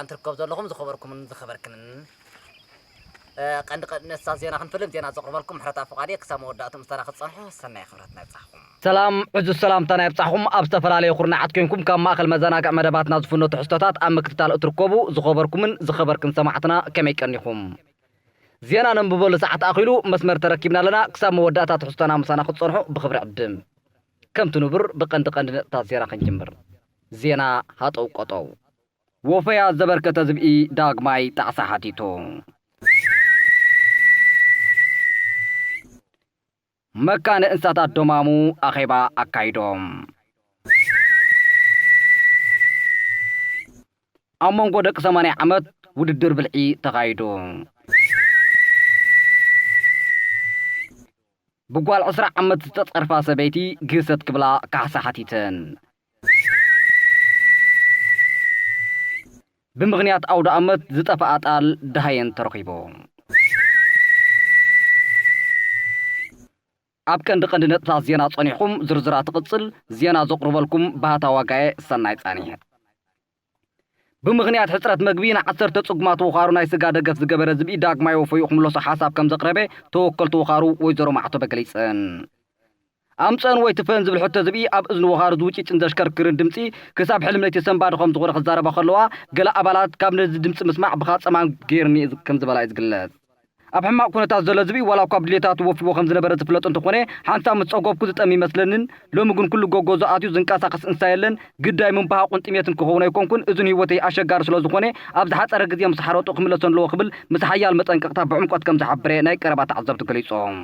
እንትርከቡ ዘለኹም ዝኸበርኩምን ዝኸበርክንን፣ እ፣ ቀንዲ ቀንዲ ነሳ ዜና ክንፍልን ዜና ዘቕርበልኩም ምሕረት ኣፈቓድየ። ክሳብ መወዳእትኡ ምስታና ክትጸንሑ ሰናይ ክብረት ናይብጻሕኩም። ሰላም፣ ዕዙዝ ሰላምታ ናይ ብጻሕኹም። ኣብ ዝተፈላለዩ ኩርናዓት ኮንኩም ካብ ማእከል መዘናግዕ መደባትና ዝፍኖ ትሕዝቶታት ኣብ ምክትታል እትርከቡ ዝኸበርኩምን ዝኸበርክን ሰማዕትና ከመይ ቀኒኹም? ዜና ነንብበሉ ሰዓት ኣኺሉ መስመር ተረኪብና ኣለና። ክሳብ መወዳእታ ትሕዝቶና ምሳና ክትጸንሑ ብኽብሪ ዕድም። ከምቲ ንቡር ብቐንዲ ቀንዲ ነጥብታት ዜና ክንጅምር። ዜና ሃጠው ቀጠው። ወፈያ ዘበርከተ ዝብኢ ዳግማይ ጣዕሳ ሓቲቱ። መካነ እንስሳታት ዶማሙ ኣኼባ ኣካይዶም። ኣብ መንጎ ደቂ ሰማንያ ዓመት ውድድር ብልዒ ተኻይዱ። ብጓል ዕስራ ዓመት ዝተጸርፋ ሰበይቲ ግህሰት ክብላ ካሕሳ ሓቲተን። ብምኽንያት ኣውደ ኣመት ዝጠፍኣ ጣል ደሃየን ተረኺቡ። ኣብ ቀንዲ ቀንዲ ነጥብታት ዜና ጸኒሕኩም፣ ዝርዝራ ትቕጽል። ዜና ዘቕርበልኩም ባህታ ዋጋየ። ሰናይ ጻኒሕ። ብምኽንያት ሕጽረት መግቢ ንዓሰርተ ጽጉማት ወኻሩ ናይ ስጋ ደገፍ ዝገበረ ዝብኢ ዳግማይ ወፈዩ ክምለሶ ሓሳብ ከም ዘቕረበ ተወከልቲ ወኻሩ ወይዘሮ ማዕተበ ገሊጸን። ኣምጸን ወይ ትፈን ዝብል ሕቶ ዝብኢ ኣብ እዝኒ ወኻሩ ዝውጭጭን ዘሽከርክርን ድምጺ ክሳብ ሕልም ለይቲ ሰንባዲ ከም ዝኾነ ክዛረባ ከለዋ፣ ገለ ኣባላት ካብ ነዚ ድምጺ ምስማዕ ብኻጸማን ገይርኒ ከም ዝበላ እዩ ዝግለጽ። ኣብ ሕማቕ ኩነታት ዘሎ ዝብኢ ዋላ እኳ ብድሌታቱ ወፊዎ ከም ዝነበረ ዝፍለጥ እንተኾነ፣ ሓንሳብ ምስ ጸገብኩ ዝጠሚ ይመስለንን፣ ሎሚ ግን ኩሉ ጎጎዞ ኣትዩ ዝንቀሳቐስ እንስሳ የለን፣ ግዳይ ምንባሃቑን ጥሜትን ክኸውን ኣይኮንኩን፣ እዚ ንህይወተይ ኣሸጋሪ ስለ ዝኾነ፣ ኣብ ዝሓጸረ ግዜ ምስ ሓረጡ ክምለሶ ኣለዎ ክብል ምስ ሓያል መጠንቀቕታ ብዕምቆት ከም ዝሓበረ ናይ ቀረባ ተዓዘብቲ ገሊጾም።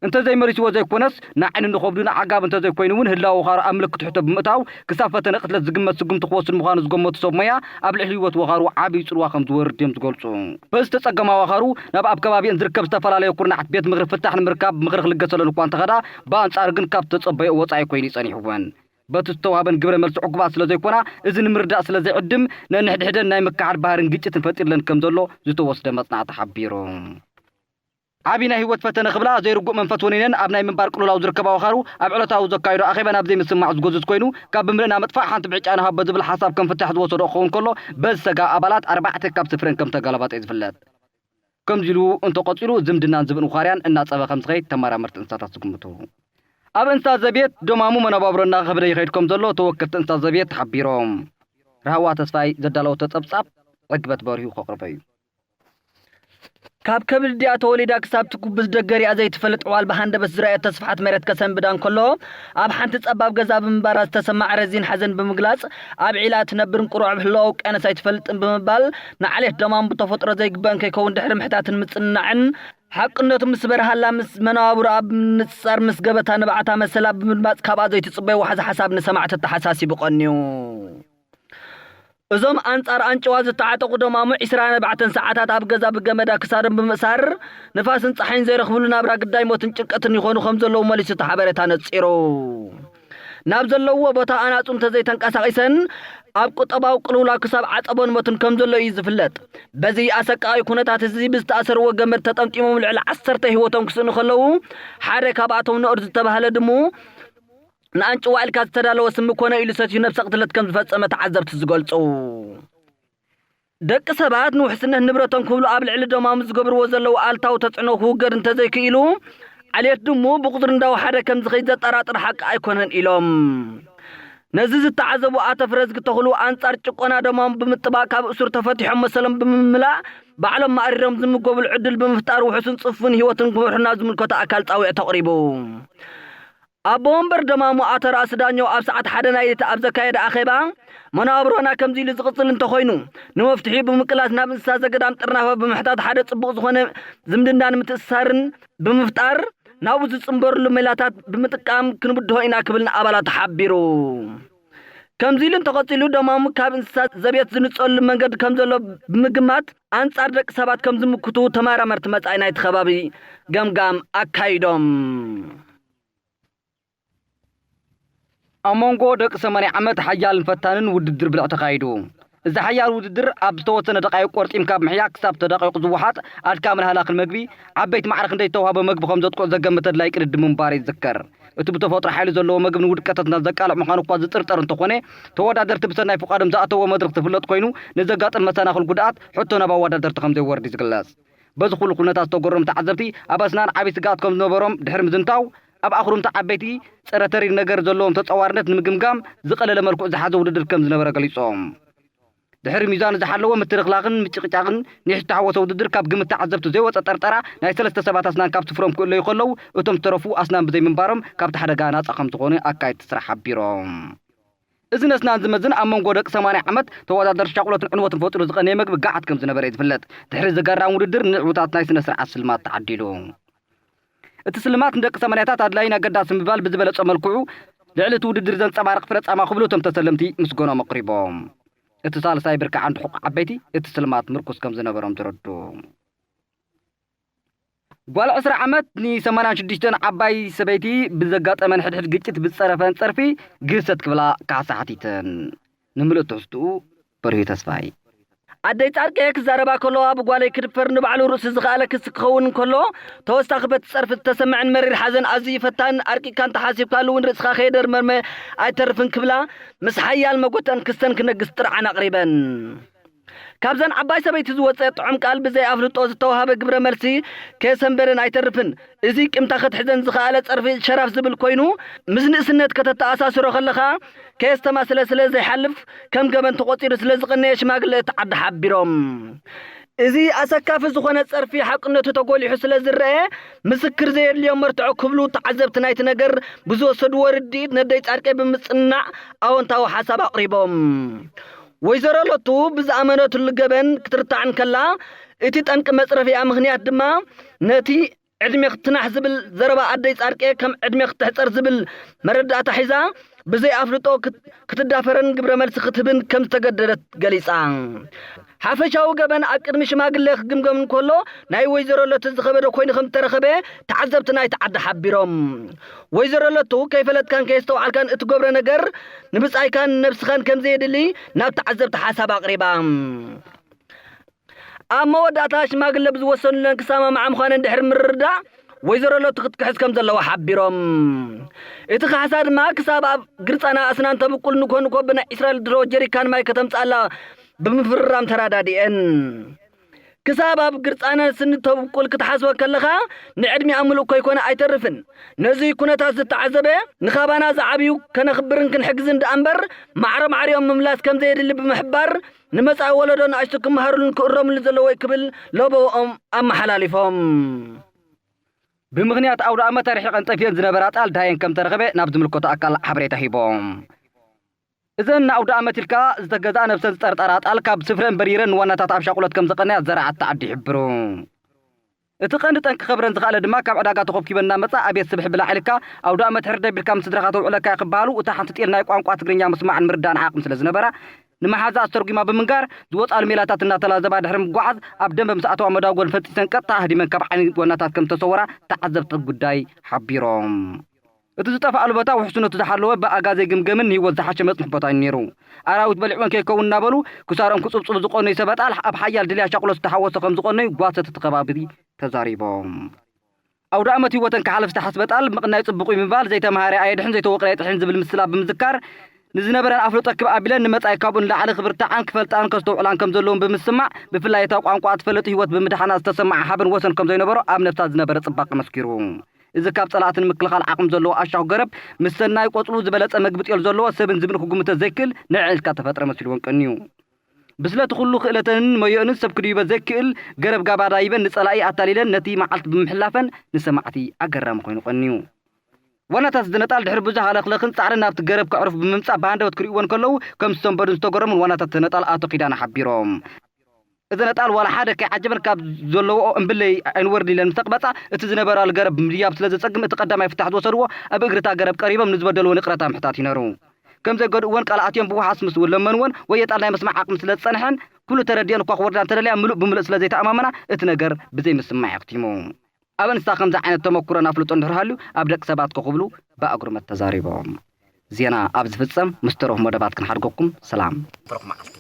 እንተዘይመሊስዎ ዘይኮነስ፣ ንዓይኒ ንኸብዱ ንዓጋብ እንተዘይኮይኑ እውን ህላወ ወኻሩ ኣብ ምልክት ሕቶ ብምእታው፣ ክሳብ ፈተነ ቅትለት ዝግመት ስጉምቲ ክወስድ ምዃኑ ዝገመቱ ሰብ ሞያ፣ ኣብ ልዕሊ ህይወት ወኻሩ ዓብዪ ጽልዋ ከም ዝወርድ እዮም ዝገልጹ። በዚ ተጸገማ ወኻሩ ናብ ኣብ ከባቢአን ዝርከብ ዝተፈላለየ ኩርናዓት ቤት ምኽሪ ፍታሕ ንምርካብ ምኽሪ ክልገሰለን እኳ እንተኸዳ፣ ብኣንጻሩ ግን ካብ ተጸበዮ ወጻኢ ኮይኑ እዩ ጸኒሕወን። በቲ ዝተዋህበን ግብረ መልሲ ዕጉባት ስለ ዘይኮና፣ እዚ ንምርዳእ ስለ ዘይዕድም፣ ነንሕድሕደን ናይ ምክሓድ ባህርን ግጭትን ፈጢርለን ከም ዘሎ ዝተወስደ መጽናዕቲ ሓቢሩ። ዓቢ ናይ ህይወት ፈተነ ክብላ ዘይርጉእ መንፈስ ወኒነን ኣብ ናይ ምንባር ቅልውላው ዝርከባ ወኻሩ ኣብ ዕለታዊ ዘካይዶ ኣኼባ ናብ ዘይምስምማዕ ዝጎዝዝ ኮይኑ፣ ካብ ብምልእና ምጥፋእ ሓንቲ ብዕጫ ንሃቦ ዝብል ሓሳብ ከም ፍታሕ ዝወሰዶ ክኸውን ከሎ፣ በዚ ሰጋ ኣባላት ኣርባዕተ ካብ ስፍረን ከም ተጋላባጠ እዩ ዝፍለጥ። ከምዚ ኢሉ እንተቐጺሉ ዝምድናን ዝብእን ውኻርያን እናጸበ ከም ዝኸይድ ተመራመርቲ እንስሳታት ዝግምቱ። ኣብ እንስሳ ዘቤት ደማሙ መነባብሮ እናኸበደ ይኸይድ ከም ዘሎ ተወከልቲ እንስሳ ዘቤት ሓቢሮም። ራህዋ ተስፋይ ዘዳለወቶ ጸብጻብ ዕግበት በሪሁ ከቕርቦ እዩ። ካብ ከብዲ ኣዲኣ ተወሊዳ ክሳብ ትጉብዝ ደገሪኣ ዘይትፈልጥ ዕዋል ብሃንደበት ዝረኣየቶ ስፍሓት መሬት ከሰንብዳ እንከሎ፣ ኣብ ሓንቲ ጸባብ ገዛ ብምንባራ ዝተሰማዕ ረዚን ሓዘን ብምግላጽ፣ ኣብ ዒላ እትነብርን ቁሩዕ ኣብ ህላወ ውቅያኖስ ኣይትፈልጥን ብምባል፣ ንዓሌት ደማሙ ብተፈጥሮ ዘይግበእን ከይከውን ድሕሪ ምሕታትን ምጽንናዕን፣ ሓቅነቱ ምስ በርሃላ፣ ምስ መነባብሮኣ ብምንጽጻር ምስ ገበታ ንብዓታ መሰላ ብምድማጽ፣ ካብኣ ዘይትጽበዮ ዋሕዚ ሓሳብ ንሰማዕቲ ኣተሓሳሲቡ ቀንዩ። እዞም ኣንጻር ኣንጭዋ ዝተዓጠቑ ደማሙ ዒስራ ኣርባዕተ ሰዓታት ኣብ ገዛ ብገመዳ ክሳዶም ብምእሳር፣ ንፋስን ጸሓይን ዘይረኽብሉ ናብራ ግዳይ ሞትን ጭንቀትን ይኾኑ ከም ዘለዉ መሊሱ እቲ ሓበሬታ ነጺሩ። ናብ ዘለውዎ ቦታ ኣናጹ እንተዘይተንቀሳቒሰን፣ ኣብ ቁጠባዊ ቅልውላው ክሳብ ዓጸቦን ሞትን ከም ዘሎ እዩ ዝፍለጥ። በዚ ኣሰቃቒ ኩነታት እዚ ብዝተኣሰርዎ ገመድ ተጠምጢሞም ልዕሊ ዓሰርተ ህይወቶም ክስእኑ ከለዉ፣ ሓደ ካብኣቶም ንኡር ዝተባህለ ድሙ ንኣንጭዋ ኢልካ ዝተዳለወ ስሚ ኮነ ኢሉ ሰትዩ ነብሰ ቅትለት ከም ዝፈጸመ ተዓዘብቲ ዝገልጹ። ደቂ ሰባት ንውሕስነት ንብረቶም ክብሉ ኣብ ልዕሊ ደማሙ ዝገብርዎ ዘለዉ ኣሉታዊ ተጽዕኖ ክውገድ እንተዘይክኢሉ፣ ዓሌት ድሙ ብቑጽሪ እንዳወሓደ ከም ዝኸይድ ዘጠራጥር ሓቂ ኣይኮነን ኢሎም። ነዚ ዝተዓዘቡ ኣቶ ፍረዝጊ ተኽሉ፣ ኣንጻር ጭቆና ደማሙ ብምጥባቕ ካብ እሱር ተፈቲሖም መሰሎም ብምምላእ ባዕሎም ማእሪሮም ዝምገብሉ ዕድል ብምፍጣር ውሑስን ጽፉን ህይወትን ክመርሑ ናብ ዝምልከቶ ኣካል ጻውዒት ኣቕሪቡ። ኣቦ ወንበር ደማሙ ኣቶ ራእሲ ዳኘው ኣብ ሰዓት ሓደ ናይ ለይቲ ኣብ ዘካየደ ኣኼባ፣ መነባብሮና ከምዚ ኢሉ ዝቕጽል እንተኾይኑ፣ ንመፍትሒኡ ብምቅላስ ናብ እንስሳ ዘገዳም ጥርናፈ ብምሕታት ሓደ ጽቡቕ ዝኾነ ዝምድናን ምትእስሳርን ብምፍጣር፣ ናብኡ ዝጽንበርሉ ሜላታት ብምጥቃም ክንብድሆ ኢና ክብል ንኣባላቱ ሓቢሩ። ከምዚ ኢሉ እንተቐጺሉ ደማሙ ካብ እንስሳ ዘቤት ዝንጸሉ መንገዲ ከም ዘሎ ብምግማት፣ ኣንጻር ደቂ ሰባት ከም ዝምክቱ ተመራመርቲ መጻኢ ናይቲ ከባቢ ገምጋም ኣካይዶም። ኣብ መንጎ ደቂ ሰማንያ ዓመት ሓያልን ፈታንን ውድድር ብልዒ ተኻይዱ። እዚ ሓያል ውድድር ኣብ ዝተወሰነ ደቃይቅ ቆርጢምካ ብምሕያል ክሳብ ተደቂቑ ዝወሓጥ ኣድካምን ሃላኽን መግቢ፣ ዓበይቲ ማዕረ ክንደይ ዝተዋህቦ መግቢ ከም ዘጥቅዑ ዘገምት ኣድላይ ቅድድም ምንባሩ ይዝከር። እቲ ብተፈጥሮ ሓይሊ ዘለዎ መግቢ ንውድቀታትና ዘቃልዕ ምዃኑ እኳ ዝጥርጠር እንተኾነ፣ ተወዳደርቲ ብሰናይ ፍቓዶም ዝኣተዎ መድረኽ ዝፍለጥ ኮይኑ፣ ንዘጋጥም መሰናኽል ጉድኣት ሕቶ ናብ ኣወዳደርቲ ከም ዘይወርድ እዩ ዝግለጽ። በዚ ኩሉ ኩነታት ዝተጎረሙ ተዓዘብቲ፣ ኣብ ኣስናን ዓቢ ስግኣት ከም ዝነበሮም ድሕሪ ምዝንታው፣ ኣብ ኣኽሩምቲ ዓበይቲ ጸረ ተሪር ነገር ዘለዎም ተጻዋርነት ንምግምጋም ዝቐለለ መልክዑ ዝሓዘ ውድድር ከም ዝነበረ ገሊጾም። ድሕሪ ሚዛኑ ዝሓለወ ምትልኽላኽን ምጭቕጫቕን ኒሕ ዝተሓወሶ ውድድር ካብ ግምት ተዓዘብቲ ዘይወጸ ጠርጠራ ናይ ሰለስተ ሰባት ኣስናን ካብ ስፍሮም ክእለዩ ከለዉ፣ እቶም ዝተረፉ ኣስናን ብዘይምንባሮም ካብቲ ሓደጋ ናጻ ከም ዝኾኑ ኣካየድቲ ስራሕ ሓቢሮም። እዚ ነስናን ዝመዝን ኣብ መንጎ ደቂ ሰማንያ ዓመት ተወዳደርቲ ሻቑሎትን ዕንወትን ፈጢሩ ዝቐነየ መግቢ ገዓት ከም ዝነበረ እዩ ዝፍለጥ። ድሕሪ እዚ ገራሚ ውድድር ንዕዉታት ናይ ስነ ስርዓት ስልማት ተዓዲሉ። እቲ ስልማት ንደቂ ሰማንያታት ኣድላይን ኣገዳሲ ምባል ብዝበለጾ መልክዑ ልዕሊ እቲ ውድድር ዘንጸባርቕ ፍረ ጻማ ክብሉ እቶም ተሰለምቲ ምስጋኖም ኣቕሪቦም። እቲ ሳልሳይ ብርኪ ዓንዲ ሕቖ ዓበይቲ እቲ ስልማት ምርኩስ ከም ዝነበሮም ተረድኡ። ጓል ዕስራ ዓመት ን ሰማንያን ሽዱሽተን ዓባይ ሰበይቲ ብዘጋጠመን ሕድሕድ ግጭት ብዝጸረፈን ጸርፊ ግህሰት ክብላ ካሕሳ ሓቲተን። ንምሉእ ትሕዝትኡ በርሂ ተስፋይ። ኣደይ ጻድቀ ክዛረባ ከለዋ ብጓለይ ክድፈር ንባዕሉ ርእሲ ዝኸኣለ ክሲ ክኸውን እንከሎ፣ ተወሳኺ በቲ ጸርፊ ዝተሰምዐን መሪር ሓዘን ኣዝዩ ፈታን፣ ኣርቂቕካ እንተሓሲብካሉ እውን ርእስኻ ከየደርመመ ኣይተርፍን ክብላ፣ ምስ ሓያል መጎተን ክሰን ክነግስ ጥርዓን ኣቕሪበን። ካብዘን ዓባይ ሰበይቲ ዝወጸ ጥዑም ቃል ብዘይ ኣፍልጦ ዝተዋህበ ግብረ መልሲ ከየሰንበደን ኣይተርፍን። እዚ ቂምታ ከትሕዘን ዝኸኣለ ጸርፊ ሸራፍ ዝብል ኮይኑ፣ ምስ ንእስነት ከተተኣሳስሮ ከለኻ ከየስተማስለ ስለ ዘይሓልፍ ከም ገበን ተቖጺሩ ስለ ዝቐነየ ሽማግለ እቲ ዓዲ ሓቢሮም። እዚ ኣሰካፊ ዝኾነ ጸርፊ ሓቅነቱ ተጎሊሑ ስለ ዝረአ፣ ምስክር ዘየድልዮ መርትዖ ክብሉ ተዓዘብቲ ናይቲ ነገር ብዝወሰድዎ ርድኢት ነደይ ጻድቀ ብምጽንናዕ ኣወንታዊ ሓሳብ ኣቕሪቦም። ወይዘሮ ለቱ ብዝኣመነትሉ ገበን ክትርታዕ እንከላ፣ እቲ ጠንቂ መጽረፊኣ ምኽንያት ድማ ነቲ ዕድሜ ክትናሕ ዝብል ዘረባ ኣደይ ጻድቀ ከም ዕድሜ ክትሕጸር ዝብል መረዳእታ ሒዛ ብዘይ ኣፍልጦ ክት-፣ ክትዳፈረን ግብረ መልሲ ክትህብን ከም ዝተገደደት ገሊጻ። ሓፈሻዊ ገበን ኣብ ቅድሚ ሽማግለ ክግምገም እንከሎ ናይ ወይዘሮ ለቱ ዝኸበደ ኮይኑ ከም ዝተረኸበ ተዓዘብቲ ናይቲ ዓዲ ሓቢሮም። ወይዘሮ ለቱ ከይፈለጥካን ከየስተውዓልካን እትገብሮ ነገር ንብጻይካን ነብስኻን ከም ዘየድሊ ናብ ተዓዘብቲ ሓሳብ ኣቕሪባ። ኣብ መወዳእታ ሽማግለ ብዝወሰኑለን ክሰማምዓ ምዃነን ድሕሪ ምርድዳእ ወይዘሮ ለቱ ክትክሕስ ከም ዘለዋ ሓቢሮም። እቲ ካሕሳ ድማ ክሳብ ኣብ ግርጻና ኣስናን ተብቁል ንኮ ንኮ ብናይ ዒስራ ሊትሮ ጀሪካን ማይ ከተምጽኣላ ብምፍርራም ተራዳዲኤን። ክሳብ ኣብ ግርጻና ስኒ ተብቁል ክትሓስቦ ከለኻ ንዕድሚኣ ምሉእ ከይኮነ ኣይተርፍን። ነዚ ኩነታት ዝተዓዘበ ንኻባና ዝዓብዩ ከነኽብርን ክንሕግዝን ደኣ እምበር ማዕረ ማዕሪኦም ምምላስ ከም ዘየድሊ ብምሕባር ንመጻኢ ወለዶ ንኣሽቱ ክመሃሩሉን ክእረሙሉ ዘለዎ ክብል ለበወኦም ኣመሓላሊፎም። ብምኽንያት ኣውደ ኣመት ኣርሒቐን ጠፍየን ዝነበራ ኣጣል ዳየን ከም ተረኸበ ናብ ዝምልከቶ ኣካል ሓበሬታ ሂቦም። እዘን ንኣውደ ኣመት ኢልካ ዝተገዝኣ ነብሰን ዝጠርጠራ ኣጣል ካብ ስፍረን በሪረን ንዋናታት ኣብ ሻቑሎት ከም ዘቐነያ ዘረዓት ተዓዲ ይሕብሩ። እቲ ቀንዲ ጠንቂ ከብረን ዝኸኣለ ድማ ካብ ዕዳጋ ተኾብኪበን እናመጻ ኣቤት ስብሒ ብላዕ ኢልካ ኣውደ ኣመት ሕርደ ቢልካ ምስ ስድራኻ ተውዕለካ እያ ክበሃሉ እታ ሓንቲ ጤል ናይ ቋንቋ ትግርኛ ምስማዕን ምርዳእን ዓቕሚ ስለ ዝነበራ ንመሓዛ ኣስተርጒማ ብምንጋር ዝወጻሉ ሜላታት እናተላዘባ ድሕሪ ምጉዓዝ ኣብ ደንበ ምስ ኣተዋ መዳጎን ፈንጢሰን ቀጥታ ኣህዲመን ካብ ዓይኒ ዋናታት ከም ዝተሰወራ ተዓዘብቲ ጉዳይ ሓቢሮም። እቲ ዝጠፍኣሉ ቦታ ውሕስነቱ ዝሓለወ ብኣጋ ዘይግምገምን ንህይወት ዝሓሸ መጽንሒ ቦታ እዩ ነይሩ። ኣራዊት በሊዕወን ከይከውን እናበሉ ክሳሮም ክጽብጽቡ ዝቐነዩ ሰብ ኣጣል ኣብ ሓያል ድልያ ሻቕሎት ዝተሓወሶ ከም ዝቐነዩ ጓሰት እቲ ከባቢ ተዛሪቦም። ኣውደ ኣመት ህይወተን ክሓልፍ ዝተሓስበ ጣል ምቕናይ ጽቡቕ እዩ ምባል ዘይተምሃረ ኣየድሕን ዘይተወቕረ ኣይጥሕን ዝብል ምስላ ብምዝካር ንዝነበረን ኣፍልጦ ክብ ኣቢለን ንመጻኢ ካብኡ ንላዕሊ ክብርትዓን ክፈልጣን ከስተውዕላን ከም ዘለዎም ብምስማዕ ብፍላይ እታ ቋንቋ ትፈልጥ ህይወት ብምድሓና ዝተሰማዓ ሓበን ወሰን ከም ዘይነበሮ ኣብ ነብሳ ዝነበረ ጽባቐ መስኪሩ። እዚ ካብ ጸላእቲ ንምክልኻል ዓቕሚ ዘለዎ ኣሻኹ ገረብ ምስ ሰናይ ቆጽሉ ዝበለጸ መግቢ ጤል ዘለዎ ሰብን ዝብን ክጉምተ ዘይክእል ንዕዕ ኢልካ ተፈጥረ መሲልወን ቀንዩ። ብስለቲ ኩሉ ክእለተንን መዮእንን ሰብ ክድይበ ዘይክእል ገረብ ጋባዳ ይበን ንጸላኢ ኣታሊለን ነቲ መዓልቲ ብምሕላፈን ንሰማዕቲ ኣገራሚ ኮይኑ ቀንዩ። ዋናታት ዝነጣል ድሕሪ ብዙሕ ሃለኽለኽን ጻዕርን ናብቲ ገረብ ከዕርፉ ብምምጻእ ብሃንደበት ክርእይወን ከለዉ ከም ዝሰንበዱን ዝተገረሙን ዋናታት ተነጣል ኣቶ ኪዳነ ሓቢሮም። እዚ ነጣል ዋላ ሓደ ከይዓጀበን ካብ ዘለዎኦ እምብለይ ኣይንወርድን ኢለን ምስ ተቕበጻ፣ እቲ ዝነበራሉ ገረብ ምድያብ ስለ ዘጸግም፣ እቲ ቀዳማይ ፍታሕ ዝወሰድዎ ኣብ እግሪ እታ ገረብ ቀሪቦም ንዝበደልወን ይቕረታ ምሕታት እዩ ነሩ። ከም ዘይገድእወን ቃል ኣትዮም ብውሓስ ምስ ለመንወን፣ ወየጣል ናይ ምስማዕ ዓቕሚ ስለ ዝጸንሐን፣ ኩሉ ተረዲአን እኳ ክወርዳ እንተደለያ ምሉእ ብምሉእ ስለ ዘይተኣማመና፣ እቲ ነገር ብዘይምስማዕ ኣኽቲሙ። ኣብ እንስሳ ከምዚ ዓይነት ተመኩሮን ኣፍልጦን እንድሕር ሃልዩ፣ ኣብ ደቂ ሰባት ከ ክብሉ ብኣግርመት ተዛሪቦም። ዜና ኣብ ዝፍጸም ምስ ተረፉ መደባት ክንሓድገኩም። ሰላም። ብሩኽ መዓልቲ።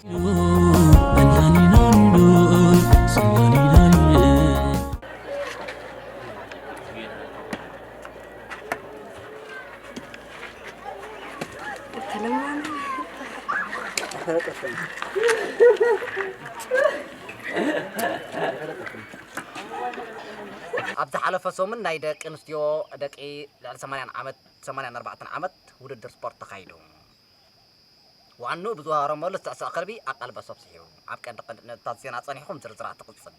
ኣብ ዝሓለፈ ሰሙን ናይ ደቂ ኣንስትዮ ደቂ ልዕሊ ሰማንያን ዓመት ሰማንያን ኣርባዕተን ዓመት ውድድር ስፖርት ተኻይዱ። ዋንኡ ብዝወሃሮ መሉ ስዕስዕ ከልቢ ኣቃልቦ ሰብሲሑ። ኣብ ቀንዲ ቀንዲ ነጥብታት ዜና ጸኒሕኩም ዝርዝራ ትቕጽል።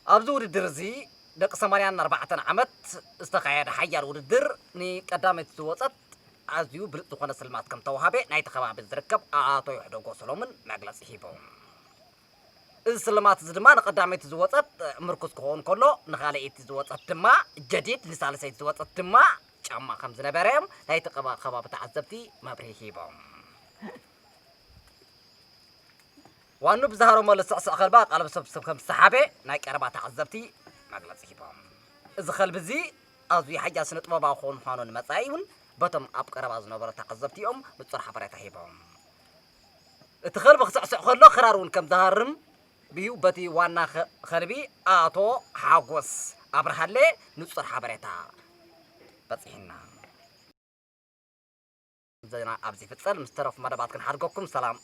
ኣብዚ ውድድር እዚ ደቂ ሰማንያን ኣርባዕተን ዓመት ዝተኻየደ ሓያል ውድድር ንቀዳመይቲ ዝወጸት ኣዝዩ ብሉጽ ዝኾነ ስልማት ከም ተዋሃበ ናይቲ ከባቢ ዝርከብ ኣቶ ይሕደጎ ሰሎሙን መግለጺ ሂቦም። እዚ ስልማት እዚ ድማ ንቀዳመይቲ ዝወጸት ምርኩስ ክኸውን ከሎ፣ ንኻልኣይቲ ዝወጸት ድማ ጀዲድ፣ ንሳልሰይቲ ዝወጸት ድማ ጫማ ከም ዝነበረ እዮም ናይቲ ቀባ-፣ ከባቢ ተዓዘብቲ መብርሂ ሂቦም። ዋኑ ብዝሃረመሉ ስዕስዕ ከልባ ቃልብ ሰብ ሰብ ከም ዝሰሓበ ናይ ቀረባ ተዓዘብቲ መግለጺ ሂቦም። እዚ ከልቢ እዚ ኣዝዩ ሓያል ስነ ጥበባዊ ክኸውን ምዃኑ ንመጻኢ እውን በቶም ኣብ ቀረባ ዝነበሩ ተዓዘብቲ እዮም ንጹር ሓበሬታ ሂቦም። እቲ ከልቢ ክስዕስዕ ከሎ ክራር እውን ከም ዝሃርም ብዩ በቲ ዋና ከ-፣ ከልቢ ኣቶ ሓጎስ ኣብርሃለ ንጹር ሓበሬታ በጺሕና። ዜና ኣብዚ ይፍጸል። ምስ ተረፉ መደባት ክንሓድገኩም። ሰላም